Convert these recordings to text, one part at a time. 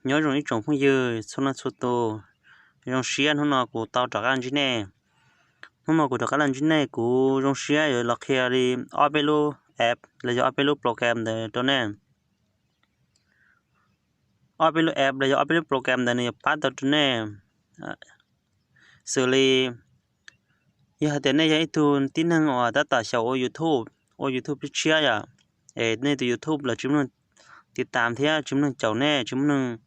Nyob zoo ib tsoom phooj ywg txhua leej txhua tus, zoo siab hnub no kuv tau rov qab los ntsib nej. Hnub no kuv rov qab los ntsib nej, kuv zoo siab yuav los qhia li ob peb lub app los yog ob peb lub program ntawd rau nej. Ob peb lub app los yog ob peb lub program ntawd nws yuav pab tau rau nej, xws li yog hais tias nej yog ib tug tib neeg uas tab tom xyaum ua YouTube, ua YouTube tshiab tshiab yom, es nej tus YouTube los tsis muaj neeg tiv tam thiab tsis muaj neeg caum nej, tsis muaj neeg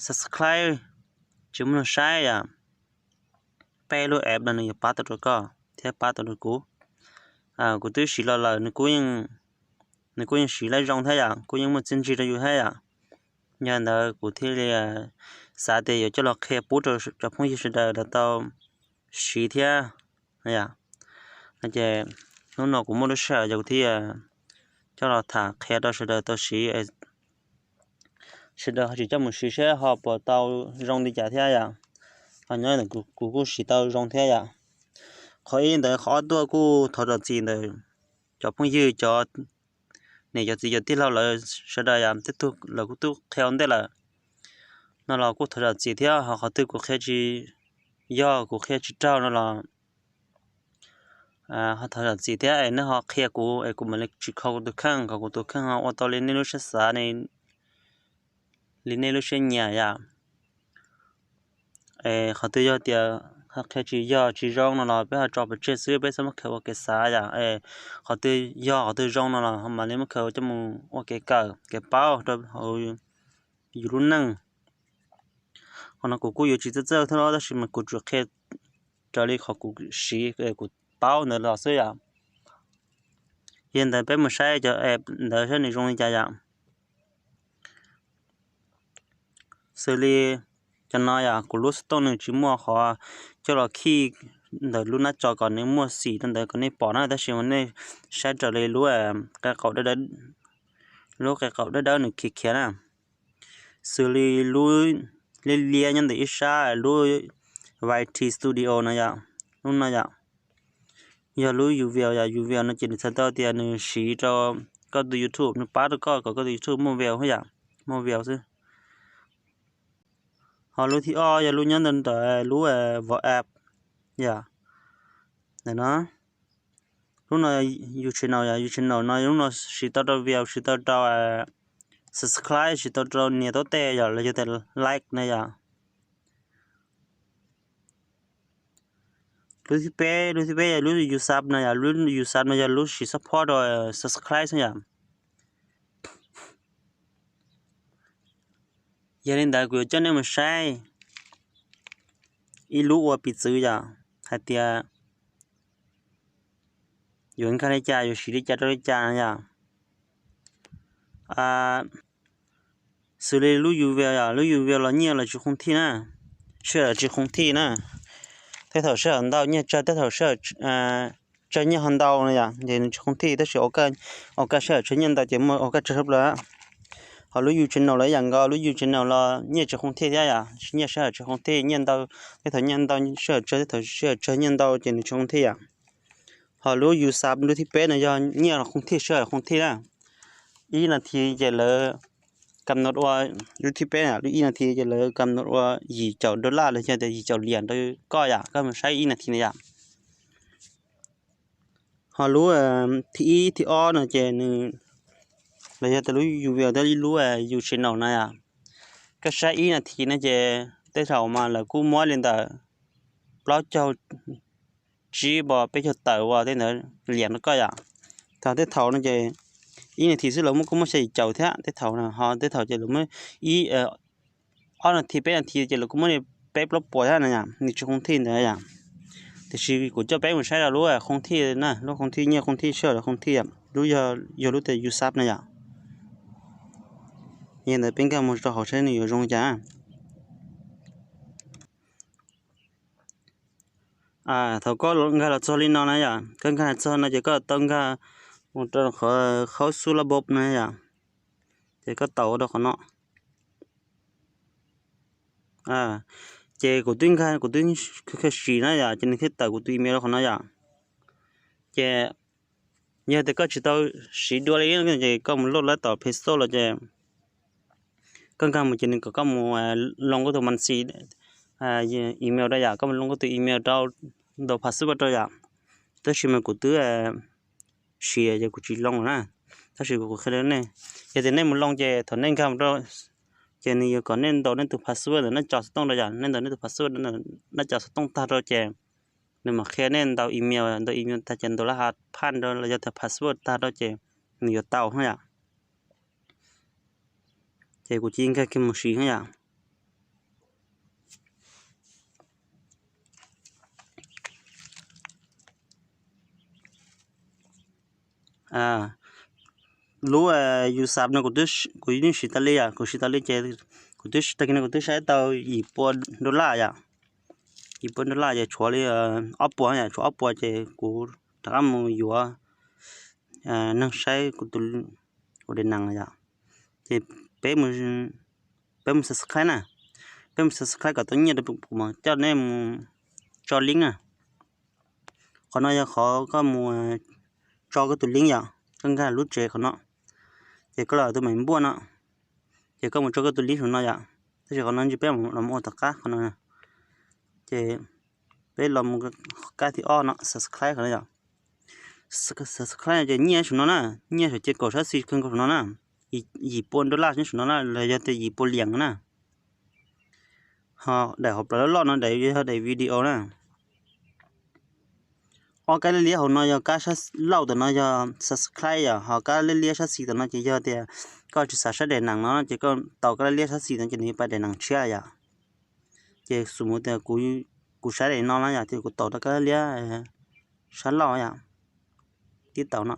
subscribe, tsis muaj neeg saib yom, peb lub app no nws yuav pab tau rau koj thiab pab tau rau kuv. Kuv twb siv los lawm, nws kuj yeej siv lawm zoo thiab yom, kuj yeej muaj txiaj ntsig rau yus thiab yom. Yog ntawd kuv thiaj li xav tias yuav coj los qhia pub rau cov phooj ywg sawv daws los tau siv thiab. Ces hnub no kuv muaj lub sij hawm ces kuv thiaj coj los tham qhia rau sawv daws tau siv. Sawv daws ho tsis coj mus siv seb ho puas tau zoo li cas thiab yom. Ho nyob ntawm kuv kuj siv tau zoo thiab yom. Qhov ib ntawd, qhov ob tuaj kuj thov zam txim ntawm cov phooj ywg, cov niam cov txiv cov tij laug lawv sawv daws yom, tej tug lawv kuj twb qhia ua ntej lawm no los kuj thov zam txim thiab. Ho qhov twg kuv qhia tsis yog, kuv qhia tsis raug no los ho thov zam txim thiab es nej ho qhia kuv es kuv mam li tsis kho kuv tus kheej, kom kuv tus kheej ho ua tau li nej lub siab xav, li nej lub siab nyiam yom. Es qhov twg yog tias ho qhia tsis yog tsis zoo no los peb ho tso pov tseg xwb, peb txhob muab khaws ua kev xav yom. Es qhov twg yog qhov twg zoo no los ho mam li muab khaws coj mus ua kev kawm kev paub rau hauv yus lub neej. Qhov no kuv kuj yuav tsis txawj txawj thiab los tab sis mas kuv tsuas qhia raws li qhov kuv siv kuv paub ntawd los xwb yom. Yog ntawd peb mus saib cov app ntawd saib nws zoo li cas yom. Xws li cov no yom, kuv lub xov tooj nws tsis muaj qhov coj los khij ntawm lub nab tso kom nws muaj xim rau ntawd kom nej pom na, tab sis mas nej saib raws li lub qe qaum dawb dawb, lub qe qaum dawb dawb nws khiav khiav na. Xws li lub liab liab nyob ntawm ib sab lub Y T Studio no yom, lub no yom, yog lub Uwell yom, Uwell no ces nws txhais tau tias nws siv rau koj tus YouTube, nws pab rau koj kom koj tus YouTube muaj view yom, muaj view xwb. Ho lub thib ob yog lub nyob ntawm lub WhatsApp yom, ntawm no. Lub no yog YouTube channel yom, YouTube channel no lub no siv tau rau view, siv tau rau subscribe, siv tau rau nias taub tej yom, los yog tias like na yom. Lub thib peb, lub thib peb yog lub YouTube no yom, lub YouTube no yog lub siv support rau subscribe xwb yom. Yog li ntawd kuv yuav coj nej mus saib ib lub ua piv txwv yom, hais tias yuav nkag li cas, yuav siv li cas rau li cas no yom. Xws li lub Uwell yom, lub Uwell los nyiaj los tsis khoov thij na, sij hawm tsis khoov thij na. Tej thaum sij hawm ntau nyiaj tsawg, tej thaum sij hawm tsawg nyiaj ho ntau no yom, ces nws tsis khoov thij, tab sis ua kaj sij hawm tsawg nyiaj ntau ces muaj ua kaj tsawg tshaj plaws. Ho lub YouTube channel los ib yam nkaus, lub YouTube channel los nyiaj tsis khoov thij thiab yom, nyiaj sij hawm tsis khoov thij, nyiaj ntau, tej thaum nyiaj ntau sij hawm tsawg, tej thaum sij hawm tsawg nyiaj ntau ces nws tsis khoov thij yom. Ho lub YouTube lub thib peb no yog nyiaj los khoov thij, sij hawm khoov thij na. Ib nas this ces lawv kam no ua, lub thib peb lub ib nas this ces lawv kam no ua yim caum dollar los yog tias yim caum liam rau koj yom, koj mus saib ib nas this na yom. Ho lub thib ib thib ob no ces nws, los yog tias lub Uwell thiab lub YouTube channel no yom, koj saib ib nas this no ces tej thaum mas lawv kuj muab li ntawm plaub caug tsib pos peb caug tawm ua tej ntawd liam rau koj yom. Thaum tej thaum no ces ib nas this xwb lawv muab kuj muab xya yim caum thiab tej thaum no, ho tej thaum ces lawv muab ib, ob nas this peb nas this ces lawv kuj muab li peb plaub puas thiab na yom, nws tsis khoov thij ntawd yom. Tiam sis kuv coj peb mus saib rau lub khoov thij na, lub khoov thij, nyiaj khoov thij, sij hawm khoov thij, lub yog, yog lub tias YouTube na yom. Yog ntawd peb nkag mus rau hauv saib nws yuav zoo li cas. Thaum koj nkag los txog li no na yom, koj nkag txog no ces koj tau nkag mus rau qhov khaub xub lab bob na yom, ces koj taus rau qhov no. Ces kuv twb nkag, kuv twb kha sim na yom, ces nws thiaj tawm kuv tus email rau qhov no yom. Ces yog tias koj tsis tau siv dua li ces koj mus load lab tom Play Store los ces Koj nkag mus ces nws kom koj mus loo koj tus man xi email rau yom, koj mus loo koj tus email rau ntaus password rau yom. Tab sis mas kuv twb siav ces kuv tsis loo na. Tab sis kuv qhia nej, yog tias nej mus loo ces thaum nej nkag mus rau ces nws yuav kom nej ntaus nej tus password ntawm nej cov xov tooj rau yom, nej ntaus nej tus password ntawm nej cov xov tooj tag rau ces nws mam qhia nej ntaus email, ntaus email tag ces ntaus laj has phaj rau los yog tias password tag rau ces nws yuav tau na yom. Ces kuv cia li nkag kiag mus siv na yom. Lub yus xab no kuv yeej siv tas li yom, kuv siv tas li ces kuv twb tag kis no kuv twb saib tau yim pua dollar yom. Yim pua dollar ces tshuav li ob puas yom, tshuav ob puas ces kuv rov qab mus yuav neeg saib kuv tus, kuv daim nees no yom. Ces peb, peb mus subscribe na, peb mus subscribe kom tau nyiaj rau kuv mas coj nej mus tso link na. Qhov no yog qhov koj mus tso koj tus link yom, koj nkag lub tsev qhov no, ces koj los tus me npuaj no, ces koj mus tso koj tus link saum no yom. Tab sis qhov no ntshe peb los mus ua tom qab qhov no. Ces peb los mus kab thib ob no, subscribe qhov no yom. Subscribe ces nyiaj saum no na, nyiaj saum ces kaum sab xis kawg nkaus saum no na. Yim pua dollar nyob saum no na, los yog tias yim pua liam na. Ho daim hauv plawv loj loj no daim yog daim video na. Ob kab liab liab hauv no yog kab sab laug, tam no yog subscribe yom, ho kab liab liab sab xis tam no ces yog tias koj tsis xav saib daim nees no ces koj taus kab liab liab sab xis no ces nws yuav pais daim nees tshiab yom. Ces xum mus tias kuv saib daim no na yom, ces kuv taus rau kab liab liab sab laug yom, tib taus no.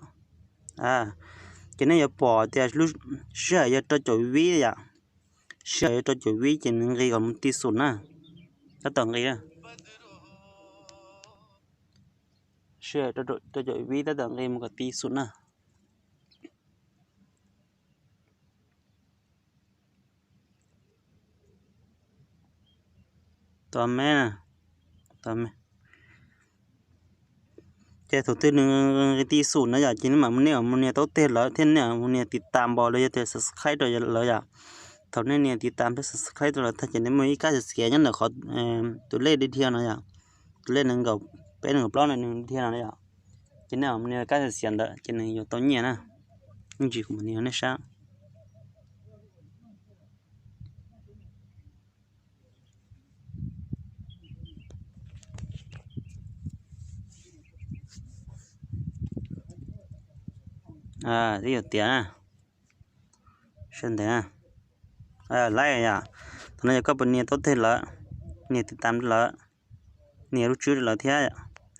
Ces nej yuav pom tias sij hawm yog rau caum vib yom, sij hawm yog rau caum vib ces nws nqis kom mus ti xum na, tab tom nqis. Sij hawm rau caum vib tab tom nqis mus kom ti xum na. Tos me, tos me. Ces thaum twg nws nqis ti xum na yom, ces nej mam mus nias, mus nias tau teg lawv thiab, nej mus nias tiv tas npos los yog tias subscribe rau lawv yom. Thaum nej nias tiv tas thiab subscribe rau lawv tag ces nws muaj ib kab xiav xiav nyob ntawm qhov tus lej dhia no yom, tus lej nees nkaum peb nees nkaum plaub no nws dhia no yom. Ces nej mus nias kab xiav xiav ntawd ces nws yuav tau nyiaj na. Ib ntsis kuv mam nias nej saib. Twb yuav tiav na, sawv ntawd na, laib yom. Thaum no yog koj puas nias tau teg lawv, nias tiv tas lawv, nias lub tswb lawv thiab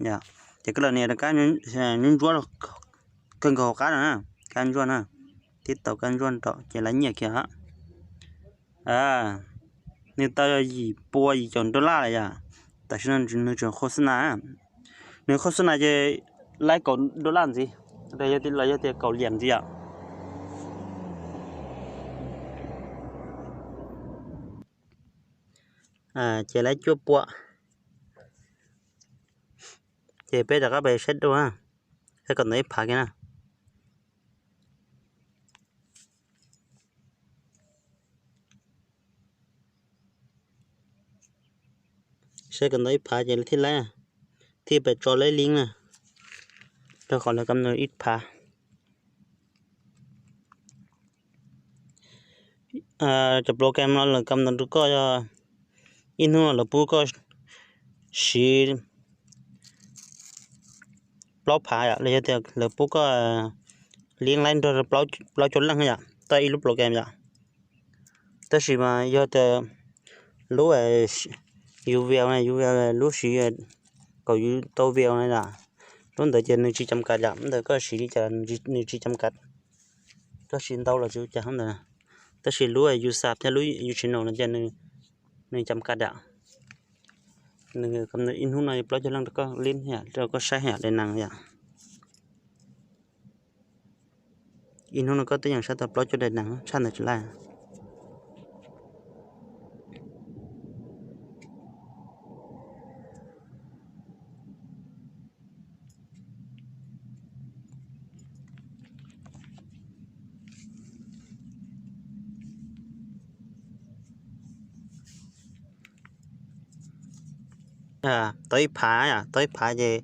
yom. Ces koj los nias rau kab ntsuab ntsuab kawg nkaus hauv qab no na, kab ntsuab na, tib taus kab ntsuab rau ces laib nyiaj kiag. Nws tau yog yim pua yim caum dollar lawm yom. Tam sim no nws tseem khos xab nas, nws khos xab nas ces laib kaum dollar ntxiv, los yog tias kaum liam ntxiv yom. Ces laib cuaj pua. Ces peb rov qab pais saib dua, saib kom ntau ib phav kiag na. Saib kom ntau ib phav ces thiaj laib, thiaj pais tso laib link na, rau qhov lawv kam ib phav. Cov program no lawv kam ntawv rau koj yog ib hnub lawv pub koj siv plaub phav yom, los yog tias lawv pub koj link laib nrog plaub caug leej yom, tau ib lub program yom. Tab sis mas yog tias lub yus view na, yus view lub siv kom yus tau view na yom, lub ntawd ces nws tsis cam kas yom, ntawd koj siv li cas nws tsis cam kas, koj siv ntau los tsis ua cas ntawd. Tab sis lub yus xab thiab lub yus channel no ces nws cam kas yom. Nws ib hnub no plaub caug leej rau koj link yom, rau koj saib yom, daim nees yom. Ib hnub no koj twb yeej saib tau plaub caug daim nees tshaj ntawd tsis laj. Tau ib phav yom, tau ib phav ces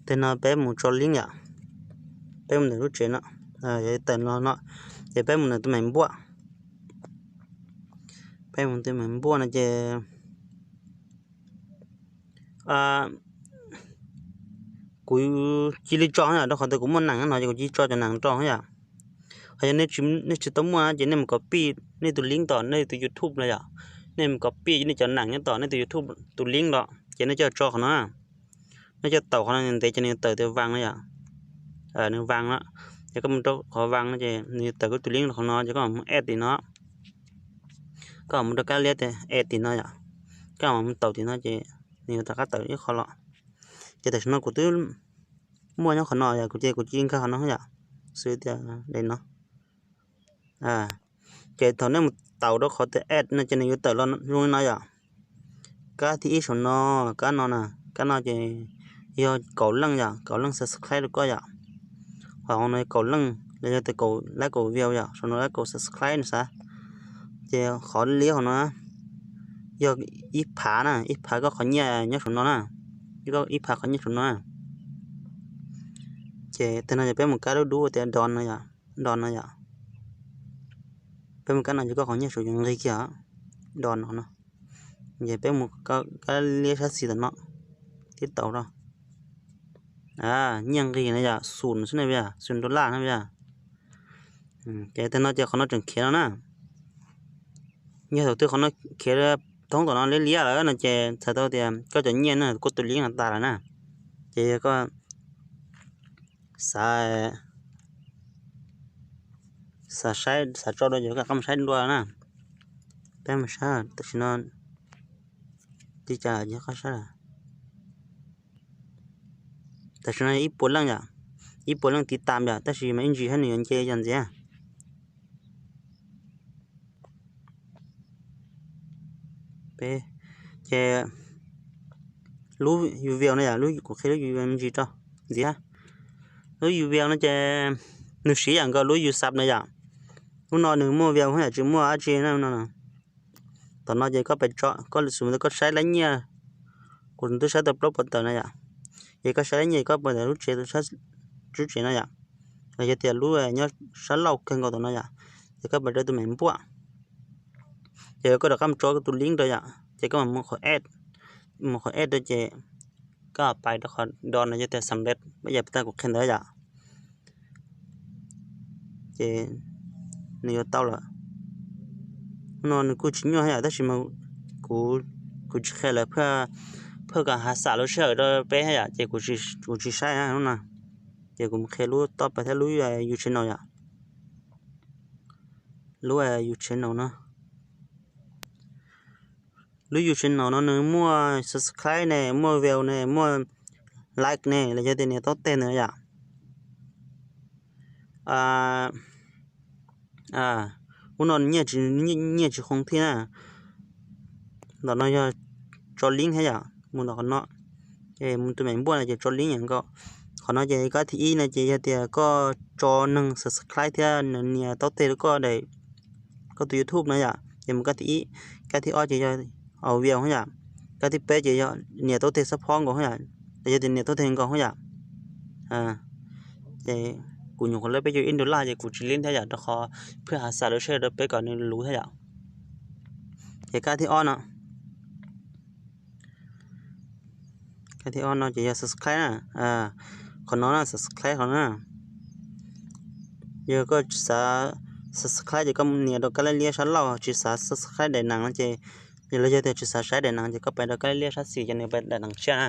tag no peb mus tso link yom. Peb mus ntawm lub tsev no, tawm no no, ces peb mus ntawm tus me npuaj. Peb mus tus me npuaj no ces kuv cia li tso yom, rau qhov tias kuv muaj nees no ces kuv cia li tso cov nees rau yom. Ho yog nej tsis tau muaj ces nej mus copy nej tus link tom nej tus YouTube no yom. Nej mus copy nej cov nees nyob tom nej tus YouTube tus link los ces nej coj tso qhov no. Nej coj taus qhov no ntev ces nws yuav tawm tias vas no yom. Nws vas no, ces koj mus rau qhov vas no ces nws yuav tawm koj tus link los qhov no ces koj mam mus add tim no. Koj mam mus rau kab liab tias add tim no yom. Koj mam mus taus tim no ces nws yuav rov qab tawm ib qho los. Ces tam sim no kuv twb muaj nyob qhov no yom, kuv ces kuv cia li nkag qhov no yom. Xws tias daim no. Ces thaum nej mus taus rau qhov tias add no ces nws yuav tawm los zoo li no yom. Kab thib ib saum no, kab no na, kab no ces yog kaum leej yom, kaum leej subscribe rau koj yom. Ho no kaum leej los yog tias kaum lab kaum view yom, saum no lab kaum subscribe no xav. Ces qhov liab qhov no yog ib phav na, ib phav koj qhov nyiaj nyob saum no na, ib phav qhov nyiaj saum no na. Ces tag no ces peb mus kab dub dub tias done no yom, done no yom. Peb mus kab no ces koj qhov nyiaj saum yuav nqig kiag, done no no. Ces peb mus kab liab sab xis tom no, tib taus rau. Nyiaj nqig no yom, xum xwb ne, xum dollar na yom. Ces tag no ces qhov no tseem khiav no na. Yog thaum twg qhov no khiav thoob tom no liab liab lawm no ces txhais tau tias koj cov nyiaj na, koj tus link no tas lawm na. Ces yog koj xav, xav saib, xav tso dua ces koj mus saib dua na. Peb mus saib tam sim no, li cas yog koj saib lawm. Tam sim no ib puas leej yom, ib puas leej tiv tam yom, tab sis mas ib ntsis thiab nws yuav nce yog ntxiv. Ces lub you view no yom, kuv qhia lub you view me ntsis rau ntxiv. Lub you view no ces nws siv yam nkaus lub you sub no yom. Lub no nws muaj view yom, tsis muaj dab tsi na no. Tom no ces koj pes tso, koj xum tias koj saib lab nyiaj, kuv twb saib tau plaub puas tawm no yom. Ces koj saib lab nyiaj koj pes ntawm lub tsev, lub tsev no yom, los yog tias lub nyob sab laug kawg nkaus tom no yom, ces koj pes rau tus me npuaj. Ces koj rov qab mus tso koj tus link rau yom, ces koj mus qhov add, mus qhov add rau ces koj pais rau qhov done no yog tias xam lej, pab yam tag kuv qhia ntawd yom. Ces nws yuav tau lawm. Hnub no nws kuj tsis nyuaj yom, tab sis mas kuv, kuv tsis qhia lawv phaj kom hav xam lub sij hawm rau peb yom, ces kuv tsis saib hnub no. Ces kuv mus qhia lub toj pes thiab lub you channel yom. Lub you channel no, lub you channel no nws muaj subscribe ne, muaj view ne, muaj like ne, los yog tias nias taub teg ntawd yom. Hnub no nyiaj tsis, nyiaj tsis khoom thiab na. Ntawm no yog tso link thiab yom, mus ntawm qhov no, ces mus tus me npuaj no ces tso link yom nkaus. Qhov no ces kab thib ib no ces yog tias koj tso neeg subscribe thiab nws nias taub teg rau koj daim, koj tus YouTube no yom, ces mus kab thib ib. Kab thib ob ces yog view yom. Kab thib peb ces yog nias taub teg xab phob nkaus yom, los yog tias nias taub teg nkaus yom. Ces kuv nyuam qhuav lawb peb caug ib dollar ces kuv tsis lib thiab yom, rau qhov phaj hav xam lub sij hawm rau peb kom nws luv thiab yom. Ces kab thib ob no, kab thib ob no ces yog subscribe na. Qhov no na, subscribe qhov no na. Yog koj tsis xav subscribe ces koj nias rau kab liab liab sab laug, tsis xav subscribe daim nees no ces, los yog tias tsis xav saib daim nees ces koj pais rau kab liab liab sab xis ces nws pais daim nees tshiab na.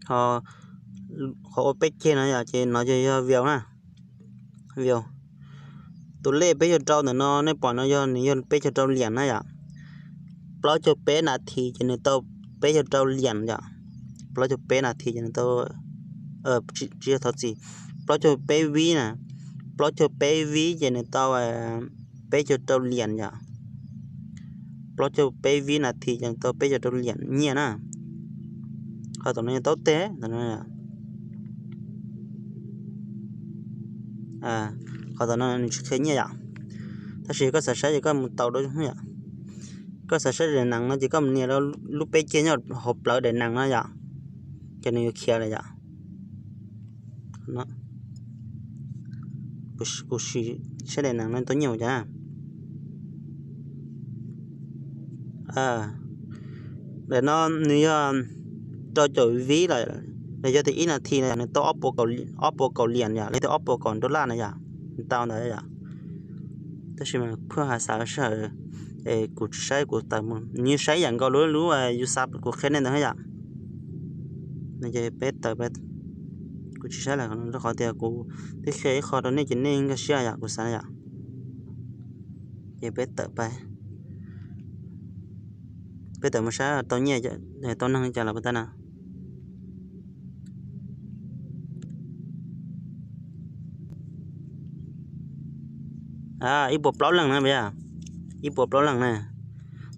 Qhov ua peb ceg no yom, ces no ces yog view na, view. Tus lej peb caug rau ntawm no nej pom no yog, nws yog peb caug rau liam na yom. Plaub caug peb nas this ces nws tau peb caug rau liam yom. Plaub caug peb nas this ces nws tau, tsis yog, thov txim, plaub caug peb vib na, plaub caug peb vib ces nws tau peb caug rau liam yom. Plaub caug peb vib nas this ces nws tau peb caug rau liam nyiaj na. Qhov tom no yog taub teg, qhov tom no nws tsis qhia nyiaj yom. Tab sis koj xav saib ces koj mus taus rau yom. Koj xav saib daim nees no ces koj mus nias lub peb ceg nyob hauv plawv daim nees no yom, ces nws yuav khiav lawm yom. Kuv sim saib daim nees no tau nyiaj ua cas. Daim no nws yog rau caum vib lawm, los yog tias ib nas this no yom, nws tau ob puas kaum liam yom, los yog tias ob puas kaum dollar na yom, nws tau ntawd yom. Tab sis mas phuaj has xav sij hawm, kuv tsis saib, kuv tawm mus, nws saib yam nkaus lub lub yus xav kuv qhia nej ntawd yom. No ces peb tawm, kuv tsis saib lawm rau qhov tias kuv twb qhia ib qho rau nej ces nej nkag siab yom, kuv xav yom. Ces peb tawm, peb tawm mus saib tau nyiaj, tau neeg li cas los puas tau na. Ib puas plaub leej na puas yog? Ib puas plaub leej na.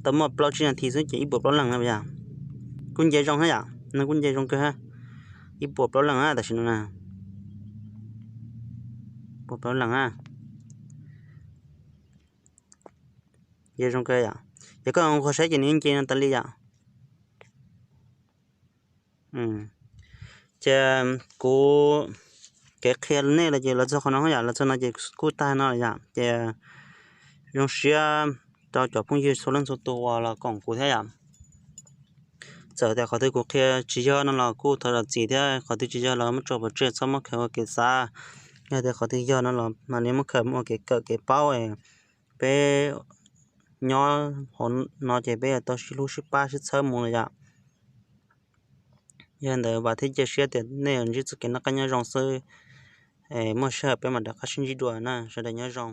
Tau muaj plaub tsib nas this xwb ces ib puas plaub leej na puas yog? Kuj nce zoo thiab yom, no kuj nce zoo kawg. Ib puas plaub leej na tam sim no na. Puas plaub leej na. Nce zoo kawg yom. Ces koj qhuas saib ces nws nce no tas li yom. Ces kuv kev qhia nej los ces los txog qhov no yom, los txog no ces kuj tag no lawm yom. Ces zoo siab rau cov phooj ywg txhua leej txhua tus uas los koom kuv thiab yom. Txawm tias qhov twg kuv qhia tsis yog no los kuj thov zam txim thiab, qhov twg tsis yog los muab tso pov tseg txhob muab khaws ua kev xav. Yog tias qhov twg yog no los mam li muab khaws ua kev kawm kev paub. Peb nyob hauv no ces peb yuav tau sib hlub sib pab sib txhawb mus lawm yom. Yog li ntawd vam thiab cia siab tias nej yuav ntsib txoj kev noj qab nyob zoo xwb. Muaj sij hawm peb mam rov qab sib ntsib dua na, sawv daws nyob zoo.